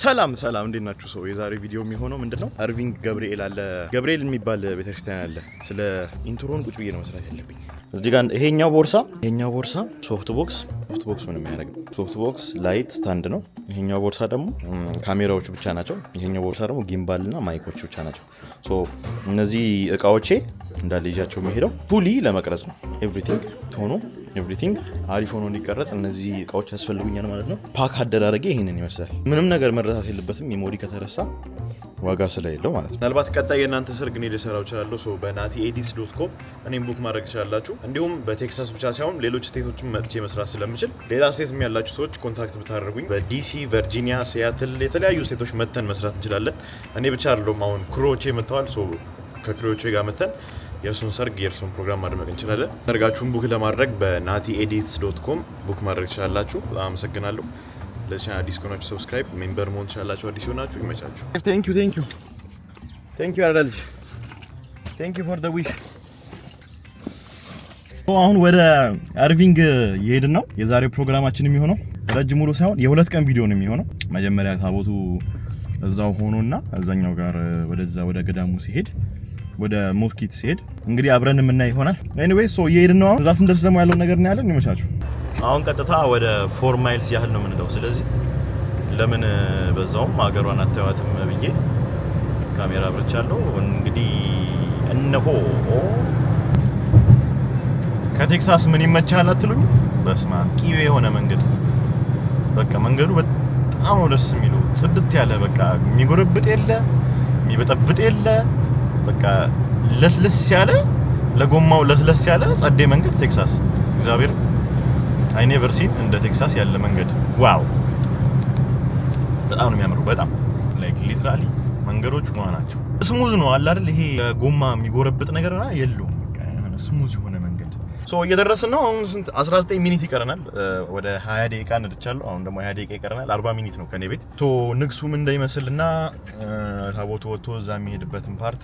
ሰላም ሰላም፣ እንዴት ናችሁ? ሰው የዛሬ ቪዲዮ የሚሆነው ምንድነው? አርቪንግ ገብርኤል አለ፣ ገብርኤል የሚባል ቤተክርስቲያን አለ። ስለ intro ን ቁጭ ብዬ ነው መስራት ያለብኝ። እዚህ ጋር ይሄኛው ቦርሳ soft box፣ soft box ምንም አያደርግም። Soft box light stand ነው። ይሄኛው ቦርሳ ደግሞ ካሜራዎቹ ብቻ ናቸው። ይሄኛው ቦርሳ ደግሞ gimbal እና mic ኦች ብቻ ናቸው። So እነዚህ እቃዎቼ እንዳለ ይዣቸው የሚሄደው fully ለመቅረጽ ነው። Everything ሆኖ everything አሪፍ ሆኖ እንዲቀረጽ እነዚህ እቃዎች ያስፈልጉኛል ማለት ነው። Pack አደራረጌ ይህንን ይመስላል። ምንም ነገር መረሳት የለበትም። Memory ከተረሳ ዋጋ ስለሌለው ማለት ነው። ምናልባት ቀጣይ የእናንተ ሰርግ እኔ ልሰራው እችላለሁ። So በናቲ edits.com እኔም book ማድረግ ትችላላችሁ። እንዲሁም በቴክሳስ ብቻ ሳይሆን ሌሎች state ኦችን መጥቼ መስራት ስለምችል ሌላ state ም ያላችሁ ሰዎች contact ብታደርጉኝ በዲሲ፣ ቨርጂኒያ፣ ሲያትል የተለያዩ state ኦች መተን መስራት እንችላለን። እኔ ብቻ አይደለሁም፣ አሁን crew ኦቼ መጥተዋል። So ከ crew ኦቼ ጋር መተን የእርሱን ሰርግ የእርሱን ፕሮግራም ማድመቅ እንችላለን። ሰርጋችሁን book ለማድረግ በናቲ edits.com book ማድረግ ትችላላችሁ። በጣም አመሰግናለሁ። ለዚህ ቻናል አዲስ ከሆናችሁ subscribe፣ member መሆን ትችላላችሁ። አዲስ ሆናችሁ ይመቻችሁ። Thank you, thank you, thank you አራዳ ልጅ፣ thank you for the wish። አሁን ወደ አርቪንግ እየሄድን ነው። የዛሬው ፕሮግራማችን የሚሆነው ረጅም ውሎ ሳይሆን የ2 ቀን ቪዲዮ ነው የሚሆነው። መጀመሪያ ታቦቱ እዛው ሆኖና እዛኛው ጋር ወደዛ ወደ ገዳሙ ሲሄድ፣ ወደ ሞስኪት ሲሄድ እንግዲህ አብረን የምናይ ይሆናል። Anyway, so እየሄድን ነው። እዛ ስንደርስ ደግሞ ያለውን ነገር እናያለን። ይመቻችሁ። አሁን ቀጥታ ወደ 4 miles ያህል ነው የምንለው። ስለዚህ ለምን በዛውም ሀገሯን አታዩትም ብዬ ካሜራ አብርቻለሁ። እንግዲህ እነሆ። ከቴክሳስ ምን ይመቻል አትሉኝ? በስማ ቂቤ የሆነ መንገድ፣ በቃ መንገዱ በጣም ነው ደስ የሚለው። ጽድት ያለ፣ በቃ የሚጎረብጥ የለ፣ የሚበጠብጥ የለ፣ በቃ ለስለስ ያለ፣ ለጎማው ለስለስ ያለ ጸዴ መንገድ ቴክሳስ። እግዚአብሔር፣ I never seen እንደ ቴክሳስ ያለ መንገድ። Wow፣ በጣም ነው የሚያምረው። በጣም like literally መንገዶች ዋ ናቸው። Smooth ነው አለ አይደል? ይሄ ጎማ የሚጎረብጥ ነገር የለውም። በቃ የሆነ smooth የሆነ መንገድ። So እየደረስን ነው። አሁን ስንት 19 minute ይቀረናል። ወደ 20 ደቂቃ ነድቻለሁ። አሁን ደግሞ 20 ደቂቃ ይቀረናል። 40 minute ነው ከኔ ቤት። So ንግሱ ምን እንደሚመስልና ታቦቱ ወጥቶ እዛ የሚሄድበትን part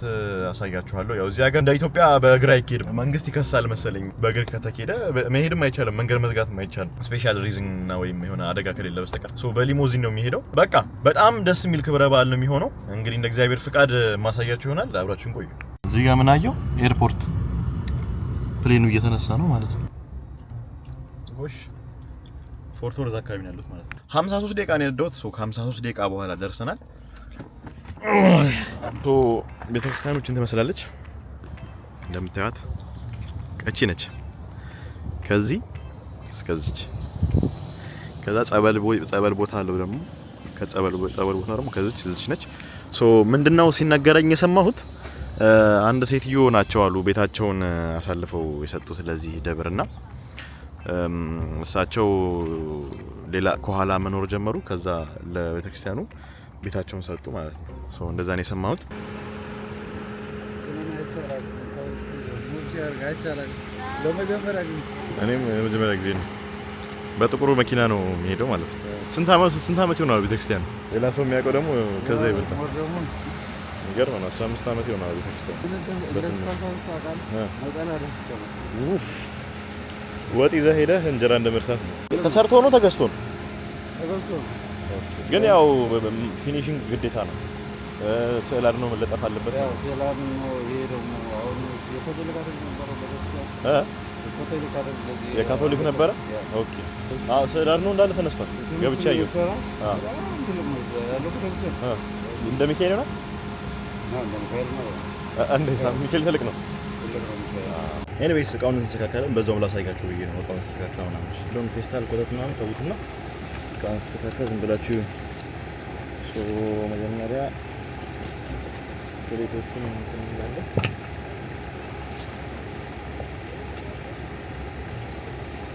አሳያችኋለሁ። ያው እዚህ ሀገር እንደ ኢትዮጵያ በእግር አይኬድም። መንግስት ይከሳል መሰለኝ። በእግር ከተኬደ መሄድም አይቻልም፣ መንገድ መዝጋትም አይቻልም። Special reason እና ወይም የሆነ አደጋ ከሌለ በስተቀር። So በ limousine ነው የሚሄደው። በቃ በጣም ደስ የሚል ክብረ በዓል ነው የሚሆነው። እንግዲህ እንደ እግዚአብሔር ፍቃድ ማሳያችሁ ይሆናል። አብራችሁን ቆዩ። እዚህ ጋር ምን አየው? Airport plane ኑ እየተነሳ ነው ማለት ነው። ጎሽ፣ ፎርት ወርዝ አካባቢ ነው ያሉት ማለት ነው። 53 ደቂቃ ነው የነዳሁት። So ከ53 ደቂቃ በኋላ ደርሰናል። So ቤተክርስቲያኖችን ትመስላለች እንደምታዩት ቀጪ ነች። ከዚህ እስከዚች፣ ከዛ ጸበል ቦታ አለው ደግሞ፣ ከጸበል ጸበል ቦታ ደግሞ ከዚች እዚች ነች። So ምንድነው ሲነገረኝ የሰማሁት፣ አንድ ሴትዮ ናቸው አሉ ቤታቸውን አሳልፈው የሰጡት ለዚህ ደብርና እሳቸው ሌላ ከኋላ መኖር ጀመሩ። ከዛ ለቤተክርስቲያኑ ቤታቸውን ሰጡ ማለት ነው። So እንደዛ ነው የሰማሁት። እኔም የመጀመሪያ ጊዜ ነው። በጥቁሩ መኪና ነው የሚሄደው ማለት ነው። ስንት አመት ይሆናል ቤተክርስቲያኑ? ሌላ ሰው የሚያውቀው ደግሞ ከዛ ይበልጣል። የሚገርም ነው። 15 ዓመት ይሆናል ቤተክርስቲያን። ኡፍ፣ ወጥ ይዘህ ሄደህ እንጀራ እንደመርሳት ነው። ተሰርቶ ነው ተገዝቶ ነው? ግን ያው finishing ግዴታ ነው። ስዕል አድኖ መለጠፍ አለበት። ያው ስዕል አድኖ፣ ይሄ ደግሞ አሁን የካቶሊክ አይደል ነበረው ቤተክርስቲያን? እ? የካቶሊክ አይደል ለዚህ? የካቶሊክ ነበረ? Okay። አዎ፣ ስዕል አድኖ እንዳለ ተነስቷል። ገብቼ አየሁ። አዎ። በጣም ትልቅ ነው እዛ ያለው ቤተክርስቲያን። እ፣ እንደ ሚካኤል ነው? ነው፣ እንደ ሚካኤል ነው። እንዴት ሚካኤል ትልቅ ነው። ትልቅ ነው ሚካኤል። Anyways እቃውን እንስተካከለን፣ በዛውም ላሳያችሁ ብዬ ነው። እቃውን እንስተካከል ምናምን ስለሆነ ፌስታል ኮተት ምናምን ተዉትና እቃውን እንስተካከል ዝም ብላችሁ። So መጀመሪያ plate ኦቹን እንትን እንላለን።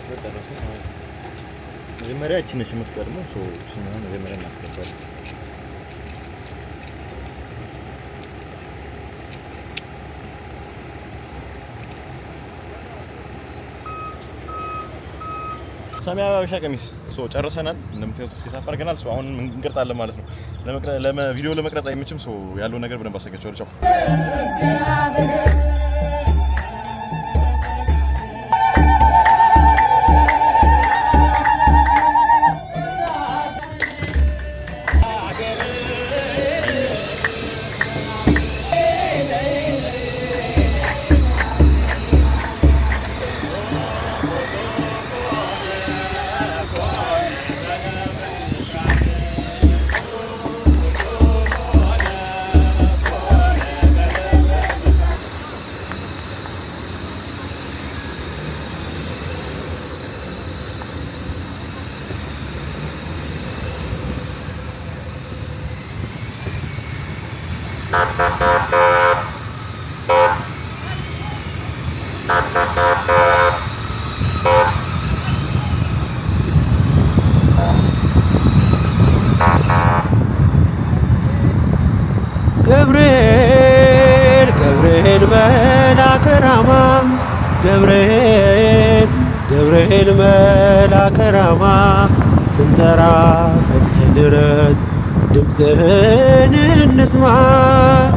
በጨረስን ማለት ነው። መጀመሪያ እቺ ነች የምትቀድመው። So እቺን መጀመሪያ እናስገባለን። ሰማያዊ ሀበሻ ቀሚስ። So ጨርሰናል። እንደምታዩት setup አድርገናል። So አሁን እንቀርጻለን ማለት ነው። ቪዲዮ ለመቅረጽ አይመችም። So ያለው ነገር በደንብ አሳያችኋለሁ። ቻው። ገብርኤል ገብርኤል መልአከ ራማ፣ ገብርኤል ገብርኤል መልአከ ራማ፣ ስንጠራ ፈጥነህ ድረስ፣ ድምፅህን እንስማ።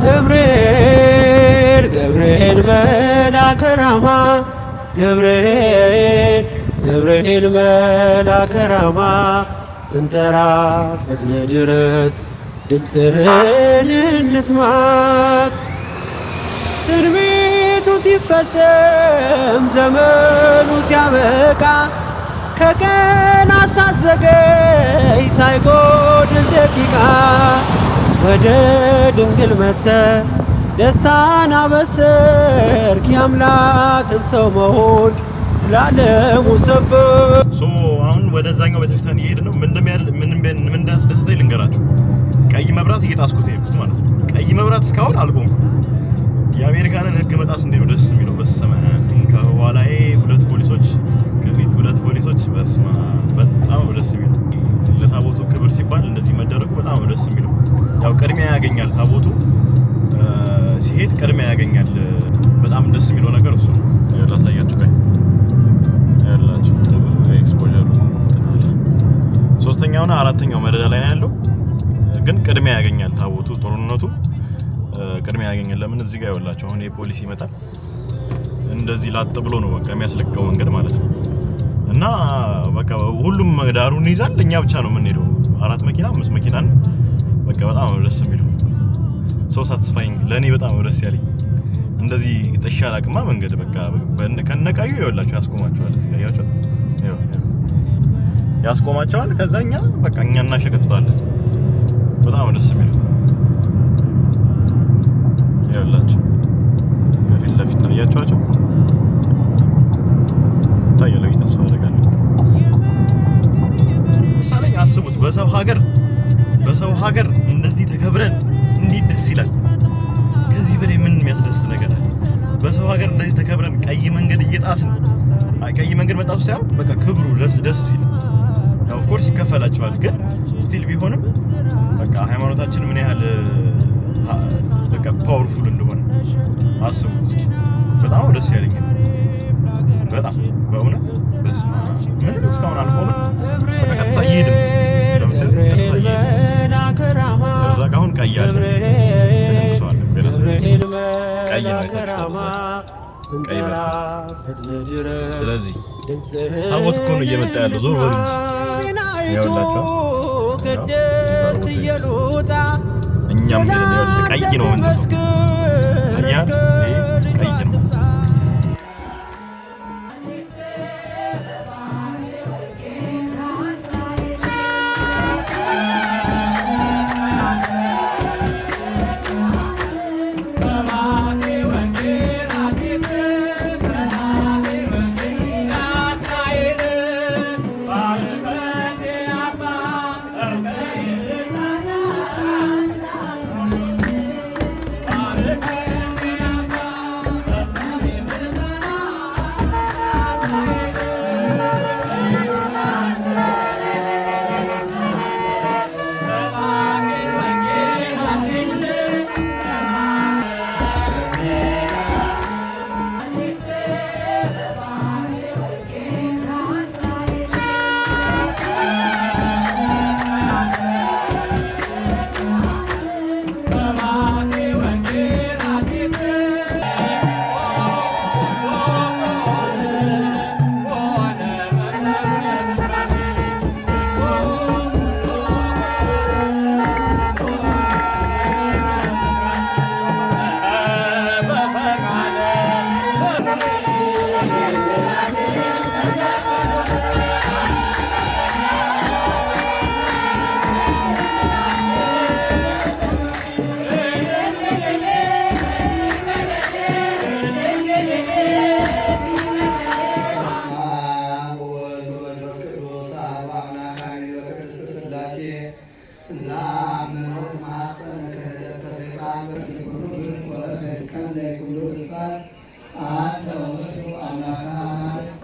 ገብርኤል ገብርኤል መልአከ ራማ፣ ገብርኤል ገብርኤል መልአከ ራማ፣ ስንጠራ ፈጥነህ ድረስ፣ ድምፅህን እንስማ። ትንቢቱ ሲፈጸም ዘመኑ ሲያበቃ፣ ከቀን ሳትዘገይ ሳይጎድል ደቂቃ፣ ወደ ድንግል መጥተህ ደስታን አበሰርክ፣ የአምላክን ሰው መሆን ለዓለሙ ሰበክ። So አሁን ወደዛኛው ቤተክርስቲያን እየሄድን ነው። ምን እንደሚያደርግ፣ ምን እንዳስደሰተኝ ልንገራችሁ። ቀይ መብራት እየጣስኩት ሄድኩት ማለት ነው። ቀይ መብራት እስካሁን አልቆምኩም። የአሜሪካንን ሕግ መጣስ እንዴት ነው ደስ የሚለው! በስመ አብ! ከኋላዬ ሁለት ፖሊሶች፣ ከፊት ሁለት ፖሊሶች። በስመ አብ፣ በጣም ነው ደስ የሚለው። ለታቦቱ ክብር ሲባል እንደዚህ መደረጉ በጣም ነው ደስ የሚለው። ያው ቅድሚያ ያገኛል፣ ታቦቱ ሲሄድ ቅድሚያ ያገኛል። በጣም ደስ የሚለው ነገር እሱ ነው። ላሳያችሁ፣ ቆይ፣ ያላችሁ exposure ሶስተኛውና አራተኛው መደዳ ላይ ነው ያለው፣ ግን ቅድሚያ ያገኛል ታቦቱ። ጥሩነቱ ቅድሚያ ያገኛል። ለምን እዚህ ጋር ይኸውላችሁ አሁን የፖሊስ ይመጣል፣ እንደዚህ ላጥ ብሎ ነው በቃ የሚያስለቅቀው መንገድ ማለት ነው። እና በቃ ሁሉም ዳሩን ይይዛል። እኛ ብቻ ነው የምንሄደው። አራት መኪና፣ አምስት መኪና ነው። በቃ በጣም ነው ደስ የሚለው። So satisfying፣ ለእኔ በጣም ነው ደስ ያለኝ። እንደዚህ ጥሻ አላቅማ መንገድ በቃ ከነቀዩ ይኸውላችሁ ያስቆማቸዋል። እዚህ ጋር ያያችሁ ያስቆማቸዋል። ከዛ እኛ በቃ እኛ እናሸቀጥጣለን። በጣም ነው ደስ የሚለው። ይኸውላችሁ ከፊት ለፊት አያችኋቸው፣ ይታያል ብዬ ተስፋ አደርጋለሁ። ምሳሌ አስቡት፣ በሰው ሀገር እንደዚህ ተከብረን እንዴት ደስ ይላል። ከዚህ በላይ ምን የሚያስደስት ነገር አለ? በሰው ሀገር እንደዚህ ተከብረን ቀይ መንገድ እየጣስን፣ አይ ቀይ መንገድ መጣሱ ሳይሆን በቃ ክብሩ ደስ ደስ ሲል፣ of course ይከፈላቸዋል፣ ግን still ቢሆንም በቃ ሃይማኖታችን ምን ያህል በቃ powerful እንደሆነ አስቡት እስኪ። በጣም ነው ደስ ያለኝ፣ በጣም በእውነት። በስመ አብ፣ ምንም እስካሁን አልቆምም። በቃ ቀጥታ እየሄድን ነው። ቀጥታ እየሄድን እዛ ጋ አሁን ቀይ አለ፣ ተቀንሰዋል። ቀይ ነው አይታችኋል። ቀይ በርቷል። ስለዚህ ታቦት እኮ ነው እየመጣ ያለው። ዞር በሉ እንጂ። ይኸውላችሁ ቅድስት ኢየሉጣ እኛም ሄደን ይኸውልህ ቀይ ነው የምንጥሰው። እኛ ይሄ ቀይ ነው። ወወልድ ወመንፈስ ቅዱስ አሐዱ አምላክ አሜን። በቅድስት ሥላሴ ዘአምኖት ማኅፀነ ክህደት ከሰይጣን ኩሉ ወእምድከም ለኩሉ ልሳን አንተ ውእቱ አምላከ አማልክት።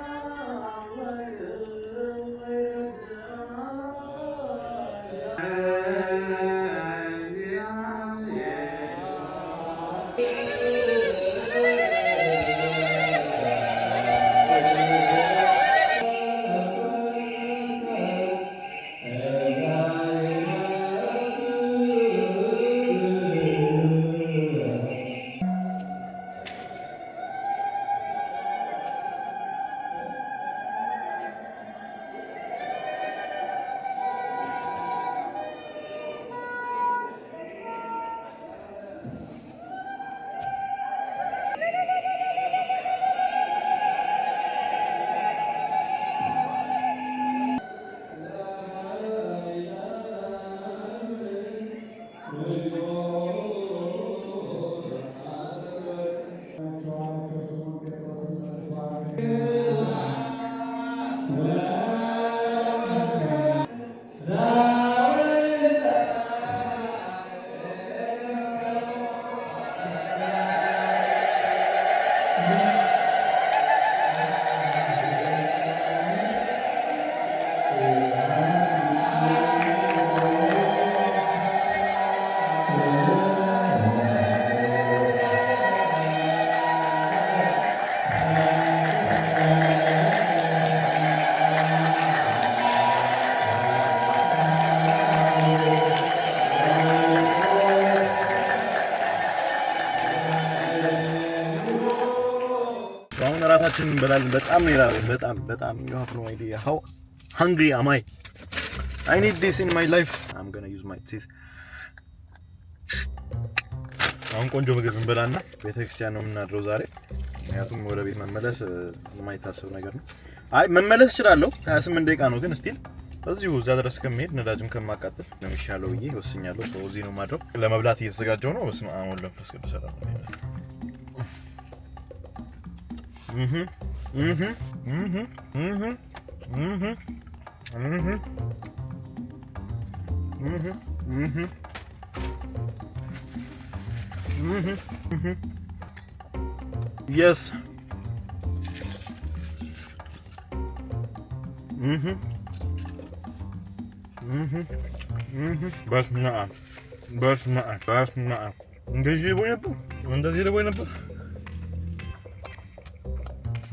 አሁን እራታችንን እንበላለን። በጣም ነው የራበኝ። በጣም በጣም። You have no idea how hungry am I. I need this in my life. I'm gonna use my teeth. አሁን ቆንጆ ምግብ እንበላና ቤተክርስቲያን ነው የምናድረው ዛሬ። ምክንያቱም ወደ ቤት መመለስ የማይታሰብ ነገር ነው። አይ፣ መመለስ እችላለሁ፣ 28 ደቂቃ ነው፣ ግን still እዚሁ እዛ ድረስ ከመሄድ ነዳጅም ከማቃጠል ነው የሚሻለው ብዬ ወስኛለሁ። So እዚህ ነው የማድረው። ለመብላት እየተዘጋጀው ነው። በስመ አብ ወወልድ ወመንፈስ ቅዱስ አሐዱ አምላክ። እህ እህ እህ እህ እህ እህ እህ እህ እህ እህ። Yes. እህ እህ እህ። በስመ አብ፣ በስመ አብ፣ በስመ አብ። እንደዚህ ርቦኝ ነበር፣ እንደዚህ ርቦኝ ነበር።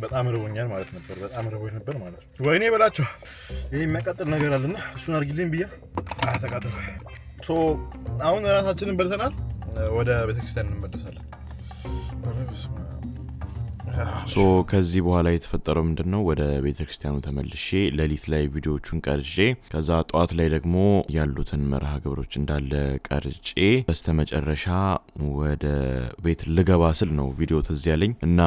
በጣም ርቦኛል ማለት ነበር። በጣም ርቦኝ ነበር ማለት ነው። ወይኔ በላቸው። ይሄ የሚያቃጥል ነገር አለና እሱን አድርጊልኝ ብዬ ተቃጠልኩ። So አሁን እራታችንን በልተናል። ወደ ቤተክርስቲያን እንመለሳለን። So ከዚህ በኋላ የተፈጠረው ምንድን ነው? ወደ ቤተ ክርስቲያኑ ተመልሼ ሌሊት ላይ ቪዲዮዎቹን ቀርጬ ከዛ ጠዋት ላይ ደግሞ ያሉትን መርሃ ግብሮች እንዳለ ቀርጬ በስተመጨረሻ ወደ ቤት ልገባ ስል ነው ቪዲዮ ትዝ ያለኝ እና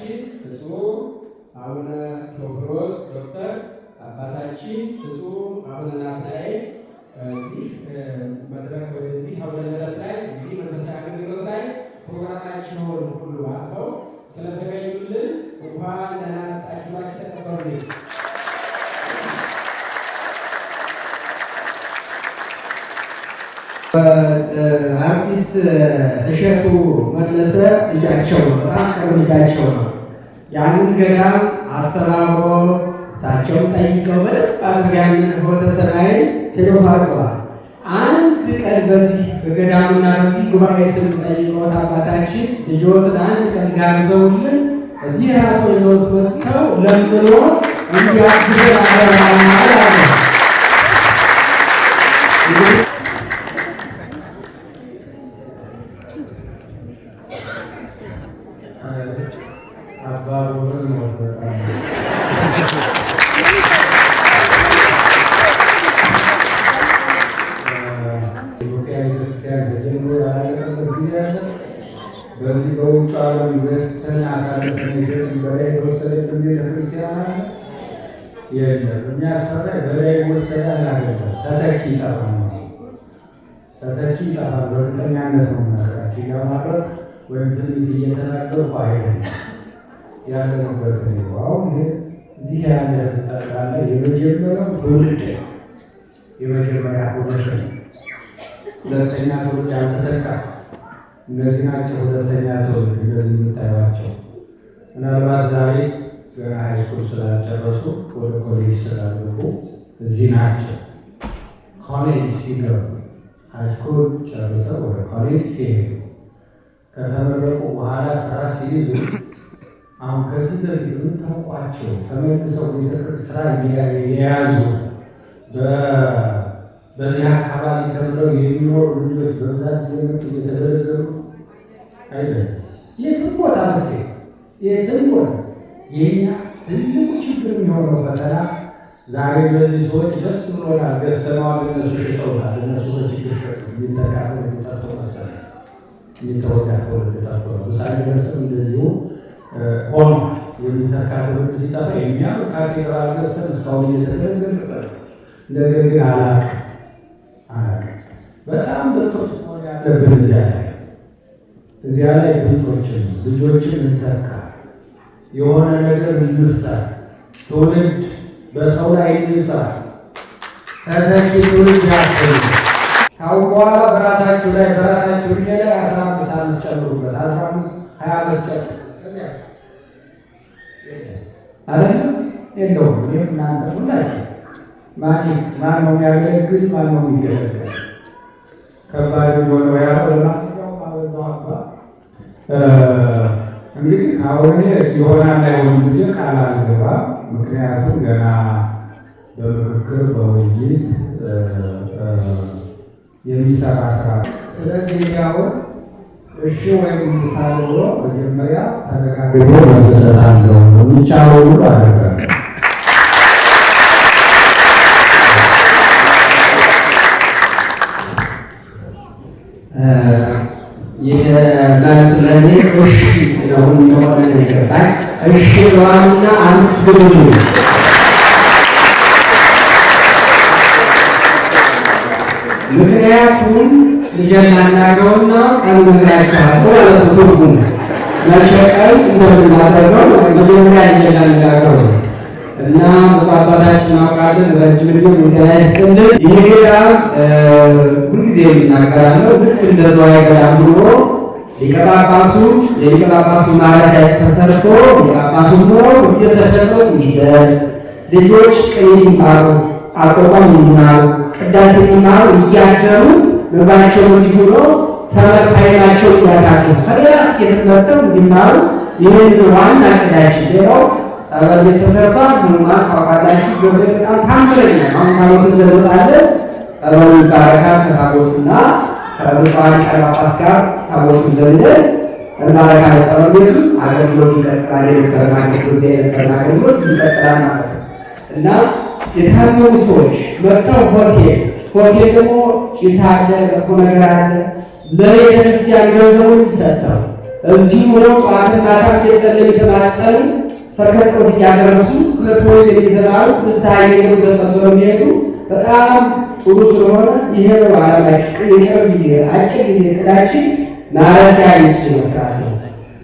አባታችን ብፁዕ አቡነ ቴዎፍሎስ ዶክተር፣ አባታችን ብፁዕ አቡነ ናትናኤል እዚህ መድረክ ወይ እዚህ አውደ ምሕረት ላይ፣ እዚህ መንፈሳዊ አገልግሎት ላይ ፕሮግራማቸውን ሁሉ አልፈው ስለተገኙልን እንኳን ደህና መጣችሁ ብላችሁ ተቀበሉልኝ። አርቲስት እሸቱ መለሰ ልጃቸው ነው። በጣም ቅርብ ልጃቸው ነው። ያንን ገዳም አስተባብሮ እሳቸውን ጠይቀው በደንብ አድርገው ያንን ኅቡተ ሰማይን ሄደው። አንድ ቀን በዚህ በገዳሙና በዚህ ጉባኤ ስም ጠይቀውት አባታችን ልጆትን አንድ ቀን ጋብዘውልን እዚህ ራሰው ይዘውት መጥተው ለምኖ እንዲያግዘን አደራ አለ። አባ ጎበዝ ነው በጣም። ኢትዮጵያ ቤተክርስቲያን ተጀምሮ ያላለቀበት ጊዜ አለ። በዚህ በውጭ ዓለም ገዝተን አሳልፈን የሸጥን በላይ የተወሰደብን ቤተክርስቲያን አለ? የለም። የሚያስፈራ በላይ ይወሰዳል አይደለም፣ ተተኪ ይጠፋል ነው። ተተኪ ይጠፋል። በእርግጠኛነት ነው የምነግራችሁ። እያማረጥኩ ወይም ትንቢት እየተናገርኩ አይደለም። ያለንበት ነው። አሁን ይሄ እዚህ ያለ ጠቅላላ የመጀመሪያው ትውልድ ነው። የመጀመሪያ ትውልድ ነው። ሁለተኛ ትውልድ አልተተካም። እነዚህ ናቸው ሁለተኛ ትውልድ። እነዚህ የምታዩቸው ምናልባት ዛሬ ገና high school ስላልጨረሱ፣ ወደ ኮሌጅ ስላልገቡ እዚህ ናቸው። ኮሌጅ ሲገቡ፣ high school ጨርሰው ወደ ኮሌጅ ሲሄዱ፣ ከተመረቁ በኋላ ስራ ሲይዙ፣ አሁን ከዚህ በፊት የምታውቋቸው ተመልሰው ቤተክርስቲያን ስራ የያዙ፣ በዚህ አካባቢ ተምረው የሚኖሩ ልጆች በብዛት እየመጡ እየተገለገሉ አይደለም። የትም ቦታ ብትሄድ፣ የትም ቦታ የኛ ትልቁ ችግር የሚሆነው ፈተና ዛሬ እነዚህ ሰዎች ደስ ብሎናል፣ ገዝተነዋል፣ እነሱ ሽጠውታል። እነሱ በችግር ሸጡት። የሚተካ ትውልድ ጠፍቶ መሰለኝ፣ የሚተወጋ ትውልድ ጠፍቶ ነው። ሳይደርስም እንደዚሁ ሆኗል። የሚተካ ትውልድ ሲጠፋ የሚያምር ካቴድራል ገዝተን እስካሁን እየተገለገልንበት፣ ነገር ግን አላቅም አላቅም። በጣም ብልጦች መሆን ያለብን እዚያ ላይ ብልጦችን ልጆችን እንተካ፣ የሆነ ነገር እንፍጠር፣ ትውልድ በሰው ላይ እንስራ። ተተኪ ትውልድ ያስፈልጋል። ካሁን በኋላ በራሳችሁ ላይ፣ በራሳችሁ እድሜ ላይ 15 ዓመት ጨምሩበት፣ 15 20 ዓመት ጨምሩበት። ከዚያስ አይደለም የለውም። እኔም እናንተ ሁላችሁ ማን ማን ነው የሚያገለግል? ማን ነው የሚገለገል? ከባድ የሆነው ያው። ለማንኛውም አበዛው አባ። እንግዲህ አሁን እኔ ይሆናል አይሆንም ብዬ ቃል አልገባም። ምክንያቱም ገና በምክክር በውይይት የሚሰራ ስራ። ስለዚህ አሁን እሺ ወይም ሳልሎ መጀመሪያ ተነጋግሬ መልስ እሰጣለሁ። የሚቻለው ሁሉ አደርጋለሁ። መልስ ለእኔ እሺ ነው እንደሆነ ነው የገባኝ። እሺ ብለዋልና አመስግኑልኝ። ምክንያቱም ልጄን ላናግረውና ቀን እነግራችኋለሁ ማለት ነው። ትርጉሙ መቼ ቀን እንደምናደርገው መጀመሪያ ልጄን ላነጋግረው ነው እና ብፁዕ አባታችን እናውቃለን፣ ረጅም ዕድሜ ጤና ይስጥልን። ይህ ገዳም ሁልጊዜ የምናገራለሁ፣ ልክ እንደ ዝዋይ ገዳም ሆኖ ሊቀ ጳጳሱ የሊቀ ጳጳሱ ማረፊያ ተሰርቶ ሊቀ ጳጳሱ ሆኖ እየሰበሰበት እንዲደርስ፣ ልጆች ቅኔ እንዲማሩ፣ አቋቋም እንዲማሩ፣ ቅዳሴ እንዲማሩ፣ እያደሩ ምግባቸው እዚህ ሆኖ summer time ኣቸው እንዲያሳልፉ፣ ከሌላ state መጥተው እንዲማሩ ይህንን ዋና እቅዳችን። ሌላው ጸበል ቤት ተሰርቷል። ህሙማን ታውቃላችሁ። ገብርኤል በጣም ታምረኛ። አሁን ታቦቱን ዘንወጣለን። ጸበሉ ይባረካል። ከታቦቱና ከብፁዓን ሊቃነ ጳጳሳት ጋር ታቦቱን ዘንደን እንባረካለን። ጸበል ቤቱን አገልግሎት ይቀጥላል። የነበረን አገልግሎት እዚያ የነበረን አገልግሎት ይቀጥላል ማለት ነው እና የታመሙ ሰዎች መጥተው ሆቴል ሆቴል ደግሞ ጭስ አለ፣ መጥፎ ነገር አለ። ለቤተክርስቲያን ገንዘቡን ሰጥተው እዚህ ሆነው ጠዋትና ማታ እየጸለዩ የተማጸኑ ሰርከስ ጸሎት እያደረሱ ሁለት ወንጌል እየተማሩ ንስሐ እየገቡ ተጸምረው የሚሄዱ በጣም ጥሩ ስለሆነ ይሄ ነው ዓላማችን። የቅርብ ጊዜ አጭር ጊዜ እቅዳችን ማረፊያ ቤት መስራት ነው።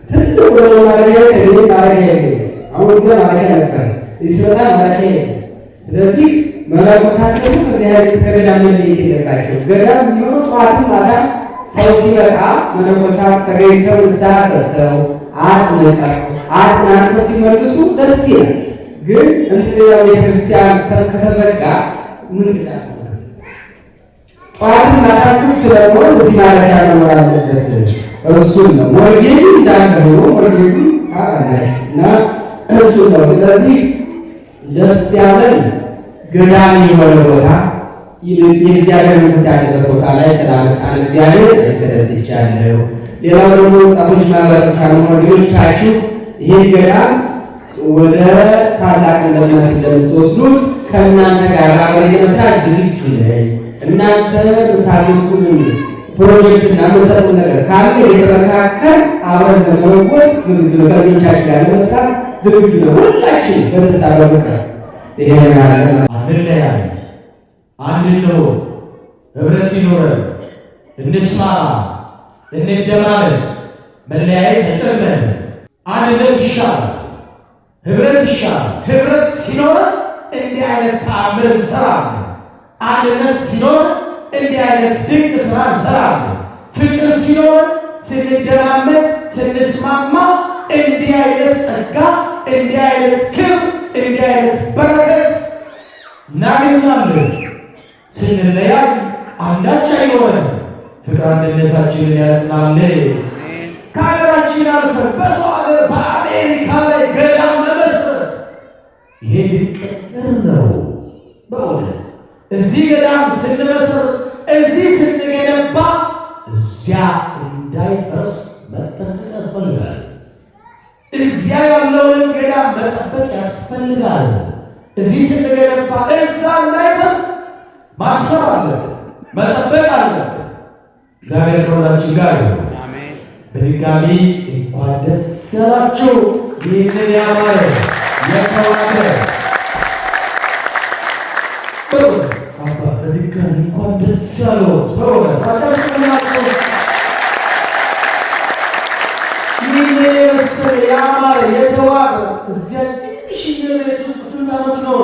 ትልቁ ደግሞ ማረፊያ ቤት እኔ ማረፊያ የለኝም። አሁን ጊዜ ማረፊያ ነበር፣ እዚህ ስመጣ ማረፊያ የለም። ስለዚህ መነኮሳት ደግሞ ከእግዚአብሔር ከገዳም መለየት የለባቸው። ገዳም የሚሆነው ጠዋትም ማታ ሰው ሲመጣ መነኮሳት ተገኝተው ንስሐ ሰጥተው አጥምቀው አጽናንተው ሲመልሱ ደስ ይላል። ግን እንደ ቤተክርስቲያን ከተዘጋ ምን ይላል? ጠዋትም ማታ ክፍት ለመሆን እዚህ ማረፊያ መኖር አለበት። እሱን ነው mortgage ኡ እንዳለ ሆኖ mortgage ኡ ታውቃላችሁ እና እሱን ነው። ስለዚህ ደስ ያለን ገዳም የሆነ ቦታ የእግዚአብሔር መንፈስ ያለበት ቦታ ላይ ስላመጣን እግዚአብሔር ተደስቻለሁ። ሌላው ደግሞ ወጣቶች ማህበር ሳንሆን ሌሎቻችሁ ይህ ገዳም ወደ ታላቅነት እንደምትወስዱት ከእናንተ ጋር አብሬ ለመስራት ዝግጁ ነኝ። እናንተ የምታግዙን ፕሮጀክትና የምትሰጡን ነገር ካለ የተመካከል አብረን ለመለወጥ ዝግጁ ነው። ከልጆቻችን ጋር ለመስራት ዝግጁ ነው። ሁላችን በደስታ በፍቅር ይሄ ያለ አንለያይ፣ አንድ እንሁን፣ ህብረት ይኑረን፣ እንስማማ፣ እንደማመጥ። መለያየት አይጠቅመንም። አንድነት ይሻላል፣ ህብረት ይሻላል። ህብረት ሲኖረን እንዲህ አይነት ተአምር እንሰራለን። አንድነት ሲኖር እንዲህ አይነት ድንቅ ስራ እንሰራለን። ፍቅር ሲኖር ስንደማመጥ፣ ስንስማማ እንዲህ አይነት ጸጋ፣ እንዲህ አይነት ክብር፣ እንዲህ አይነት በረከት እናገኛለን። ስንለያይ አንዳች አይኖረንም። ፍቅር አንድነታችንን ያጽናልን። ከሀገራችን አልፈን በሰው ሀገር በአሜሪካ ላይ ገዳም መመስረት ይሄ ድንቅ ነገር ነው። በእውነት እዚህ ገዳም ስንመሰርት፣ እዚህ ስንገነባ እዚያ እንዳይፈርስ መጠንቀቅ ያስፈልጋል። እዚያ ያለውንም ገዳም መጠበቅ ያስፈልጋል። እዚህ ስንገነባ እዛ እንዳይፈርስ ማሰብ አለብን፣ መጠበቅ አለብን። እግዚአብሔር ከሁላችን ጋር ይሁን። በድጋሚ እንኳን ደስ ያላችሁ። ይህንን ያማረ የተዋበ በእውነት አባ በድጋሚ እንኳን ደስ ያለዎት። በእውነት አጨብጭቡላቸው። ይህንን የመሰለ ያማረ የተዋበ እዚያ ትንሽዬ ቤት ውስጥ ስንት ዓመት ኖሩ?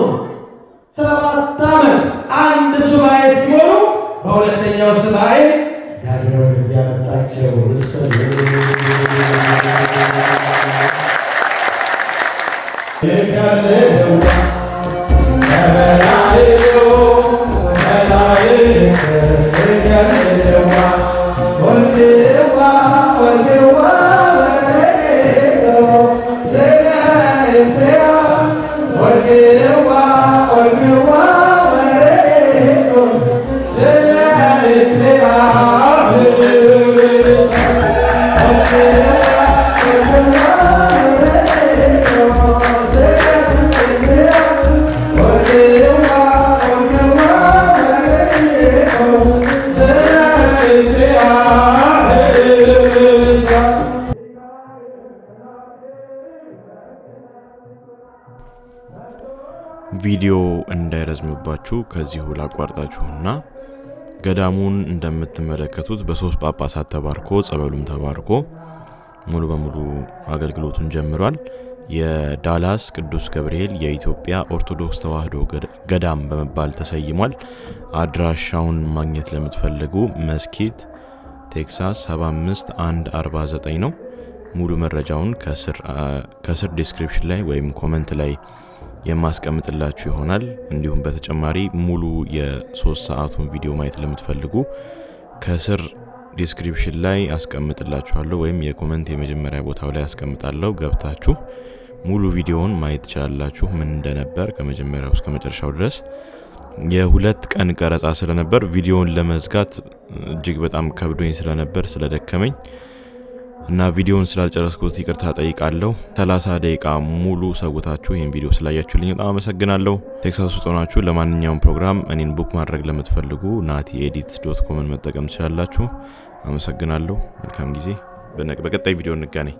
7 ዓመት። አንድ ሱባኤ ሲሞሉ በሁለተኛው ሱባኤ እግዚአብሔር ወደዚያ መጣቸው። እሰይ! ቪዲዮ እንዳይረዝምባችሁ ከዚሁ ላቋርጣችሁና ገዳሙን እንደምትመለከቱት በ3 ጳጳሳት ተባርኮ ጸበሉም ተባርኮ ሙሉ በሙሉ አገልግሎቱን ጀምሯል። የዳላስ ቅዱስ ገብርኤል የኢትዮጵያ ኦርቶዶክስ ተዋሕዶ ገዳም በመባል ተሰይሟል። አድራሻውን ማግኘት ለምትፈልጉ መስኪት ቴክሳስ 75149 ነው። ሙሉ መረጃውን ከስር description ላይ ወይም comment ላይ የማስቀምጥላችሁ ይሆናል። እንዲሁም በተጨማሪ ሙሉ የ3 ሰዓቱን ቪዲዮ ማየት ለምትፈልጉ ከስር description ላይ አስቀምጥላችኋለሁ ወይም የ comment የመጀመሪያ ቦታው ላይ አስቀምጣለሁ። ገብታችሁ ሙሉ ቪዲዮውን ማየት ትችላላችሁ፣ ምን እንደነበር ከመጀመሪያው እስከ መጨረሻው ድረስ። የ2 ቀን ቀረጻ ስለነበር ቪዲዮውን ለመዝጋት እጅግ በጣም ከብዶኝ ስለነበር ስለደከመኝ እና ቪዲዮውን ስላልጨረስኩት ይቅርታ ጠይቃለሁ። 30 ደቂቃ ሙሉ ሰውታችሁ ይሄን ቪዲዮ ስላያችሁልኝ በጣም አመሰግናለሁ። ቴክሳስ ውስጥ ሆናችሁ ለማንኛውም ፕሮግራም እኔን book ማድረግ ለምትፈልጉ ናቲ edit dot com ን መጠቀም ትችላላችሁ። አመሰግናለሁ። መልካም ጊዜ። በቀጣይ ቪዲዮ እንገናኝ።